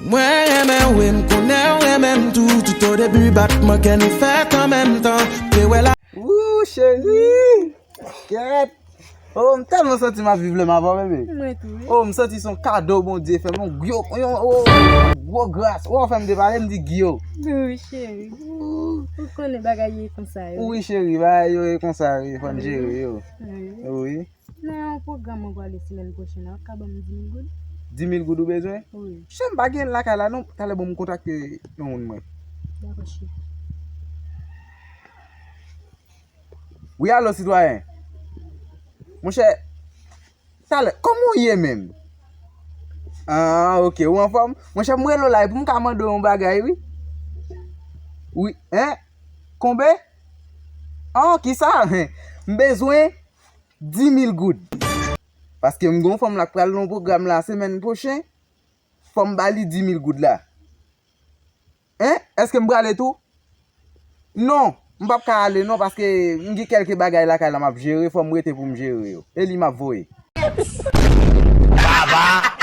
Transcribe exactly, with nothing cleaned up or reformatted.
Mwen renmen w e m konnen w renmen m tou. Tout o debi batman kè nou fèt an menm tan. Te wè la. Wou, cheri! Kèt! Oh, m tèlman santi m ap viv lè m avè w, bebe. Mwen tou, wi. Oh, m santi se yon kado Bondye fè m, yon gwo, yon, oh, gwo gras. Ou fè m depale, m di Gyo. Wi, cheri. Ou konnen bagay yo ye konsa, wi. Wi, cheri, bagay yo ye konsa, wi. Fò n jere yo. Wi. Wi. Nan yon pwogram mwen prale semèn pwochèn la, ou ka ban m di mil goud? Di mil goud ou bezwen? Wi. Chè, m pa gen lakay la non, talè bon m kontakte yon moun mwen. Dakò, cheri. Wi, alo, sitwayen. Monchè, talè, kòman w ye menm? Ah, ok, ou anfòm? Monchè, m rele w la, e pou m ka mande w yon bagay, wi. Wi, en? Konbe? Ah, kisa? M bezwen di mil goud. Paske m gon fanm la k pral nan pwogram la semèn pwochen, fò m ba li di mil goud la. En? Èske m prale tou? Non, m p ap ka ale non, paske m gen kèlke bagay lakay la m ap jere, fò m rete pou m jere yo. E li m ap voye. Baba!